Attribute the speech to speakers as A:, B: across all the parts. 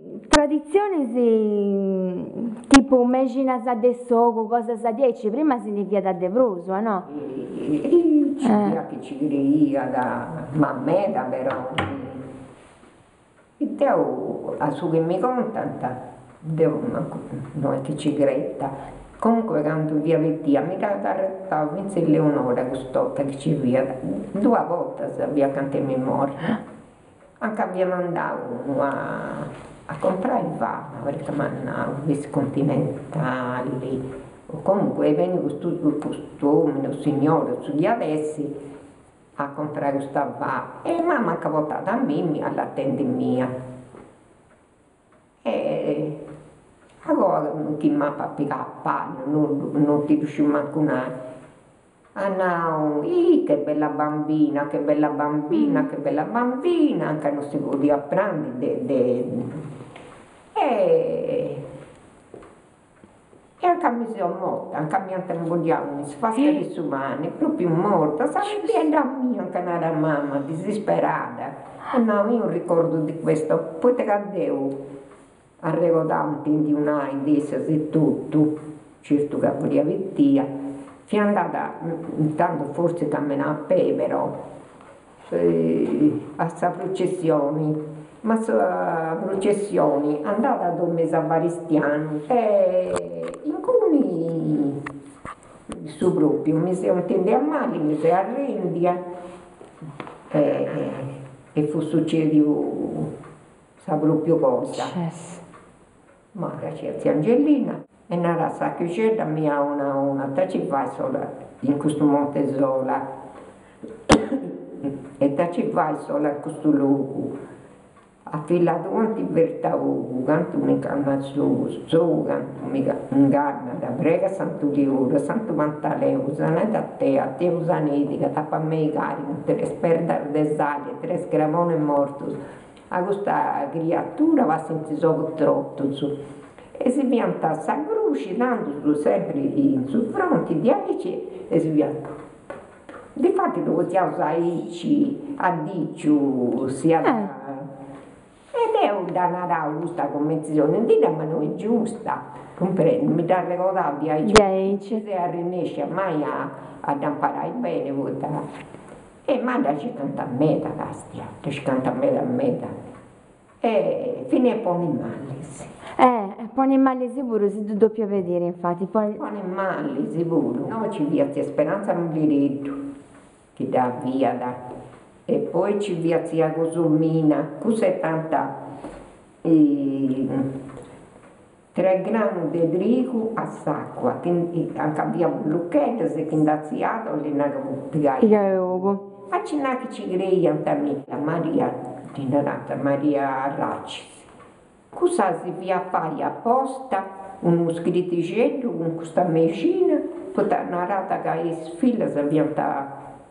A: Traditzionis tipu mexinas de s'ogu, cosas diaici, prima si ndi fiat de prus, o no?
B: Nci fiat chi ci creiat, ma meda però. Deu a su chi mi contant, deu mancu no est chi ci creta, comunque candu fia pitia mi dd'at arregodau finzas Eleonora cust'orta chi ci fiat, duas bortas fia acanta 'e mi morri Anca fiat andau unu a a comporai faa, parit ca m'at nau, fessit Continentali, o comunque est benniu custu custu omini o signori o su chi at essi a comporai custa faa e mama nca portat a mimmi allatendi mia. E agoa chi m'apu a pigai a pallu, no ti ddu sciu mancu nai. At nau, Ih che bella bambina, che bella bambina, che bella bambina, anca no si podiat prandi de de e E anca mi seu morta, anca m'iant imboddiau cun is fascas de su pani, propriu morta, sa pipiedda mia, anca narat mama, disisperada. At nau, io un ricordo di questo, poita ca deu arregodau intendiu nai de issas etotu, certu ca furia pitia, fia andada, intandu fortzis camminà a pei però, a sa prucessioni, ma sa prucessioni andat a domu 'e s'avaristianu e inguni su propriu mi seu intendia mali, mi seu arrendia e fut sucediu sa propriu cosa. Ma ca nc'iat tzia Angelina e narat s'achixedda mia a una a una, ita ci fais sola in custu monte sola ita ci fais sola in custu logu, a filla tua ant fertu a ogu, cantu mi ingannat s'ogu, s'ogu cantu mi ingannat, prega a Santu Lioru, a Santu Pantaleu, sanedi a tei, a Deus sanedi, ca t'apu a meigari cun tres perdas de sali e tres crabonis mortus A custa criatura passint is ogus trotus e si fiant sa gruxi tandus sempri in su fronti diaici e si fiant difati ddu potziaus aici a diciu siat e deu dda narau custa cumenti seu nendidda ma no est giusta cumprendi mi dd'arregodau diaici non ci seu arrennescia mai a dda imparai beni poita E ma dda circant meda, castia, dda circant meda meda. E fin'e po animalis.
A: Eh, po animalis puru, si ddu depia pediri, infati, po.
B: Po animalis puru. No, ci fiat tzia Speranza Mulireddu, chi dda fiat, e poi ci fiat tzia Cosomina, cussa est tanta Tres granus de trigu a s'acua, anca fiat bullucheddas e chi nd'atziat 'olit nai ca fut pigai.
A: Pigai ogu.
B: Ma ci nat chi ci creiant mi. Maria, ddi narant Maria Arracis. Cussa si fiat fai aposta unu scrittixeddu cun custa mexina, poita narat ca is fillas fiant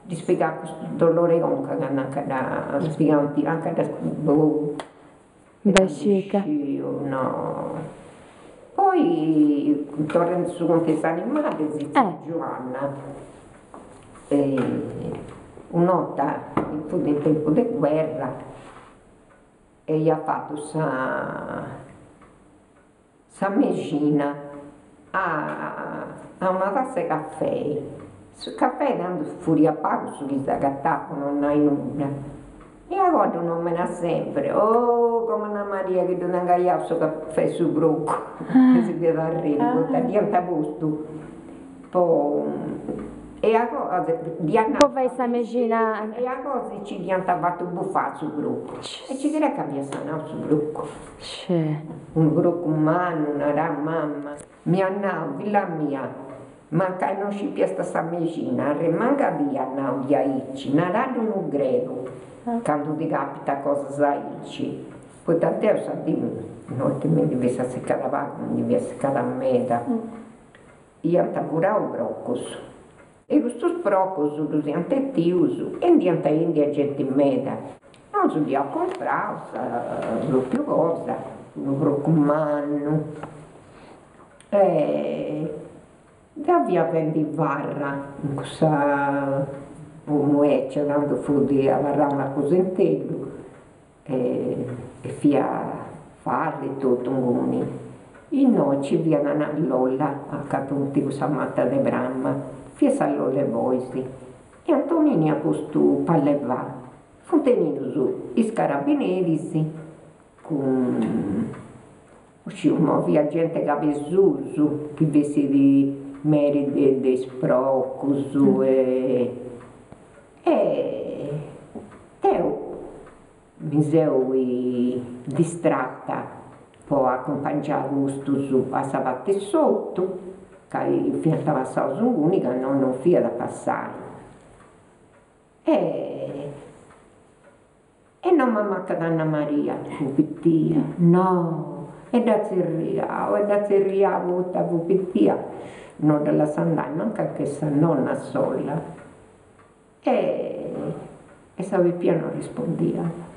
B: ddis pigàt custu dolori 'e conca candu anca ddas pigant, anca ddas boh.
A: Beh,
B: No. Poi, torrendi su contu 'e is animalis, tzia Giuanna un'orta fut in tempus de guerra e iat fatu sa sa mexina a una tassa 'e cafei, su cafei tandus furiat pagu su chi s'agatàt po no nai nudda, e agoa ddu nomenat sempri, oh comona Maria chi ddu tengu aiau su cafei su procu, e si fiat arriri poita dd'iant postu po e agoa dd'iat nau
A: Po fai sa mexina.
B: E agoa si ci dd'iant fatu bufai su procu e ci creit ca fiat sanau su procu. Unu procu mannu, narat mama. M'iat nau, filla mia, mancai non scipiasta sa mexina, arremangadì at nau diaici, naraddu unu credu, candu ti capitat cosas aici, poita deu sa dì no est chi mi ndi fessi assicada pagu, mi ndi fia assicada meda, iant furau procus, E custus procus ddus iant 'etius e nd'iant 'endia genti meda. Nosu dd'iaus comprau sa propriu cosa, unu procu mannu. E deu fia fendi farra in cussa domu 'ecia, candu fut abarrau un'aposenteddu e fia. Farra totu inguni. Innoi nci fiat una lolla, acanta funt cussas matas de prama, fiat sa lolla 'e bois e Antoninu iat postu palla 'e fà. Funt 'enius is carabineris cun, no sciu imoi, fiat genti 'e cabesusu chi fessit meri de is procus e e deu mi seu distrata po acumpangiai custus a sa part'e s'ortu, ca fiant passaus inguni ca no non fiat a passai. E e non m'amancat Anna Maria, fut pitia, no, e dd'at zerriau e dd'at zerriau poita fut pitia, no dda lassat andai mancu a che sa nonna a sola. E sa pipia no arrespondiat.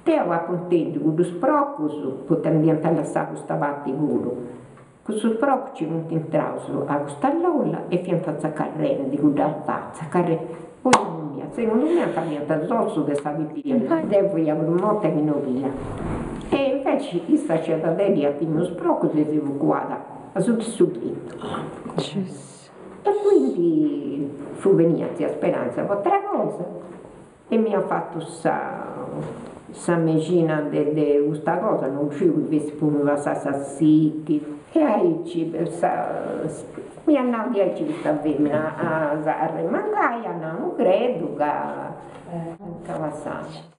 B: Deu apu intendiu cuddus procus, poita nd'iant lassau custa parti puru, cussus procus nci funt intraus a custa lolla e fiant tzacarrendi cudda fà, tzacarrendi, poi mia, segundu mei fiant s'ossu de sa pipia, deu fia prus morta chi no bia. E inveci issa sciat tenni iat timiu is procus e si fut cuada asuta 'e su litu. E quindi fut benia tzia Speranza po atera cosa e m'iat fatu sa sa mexina de de custa cosa, non sciu chi fessit po mi passai sa siti, e aici sa m'iat nau diaici custa femina, arremangai, iat nau unu credu ca ca passat.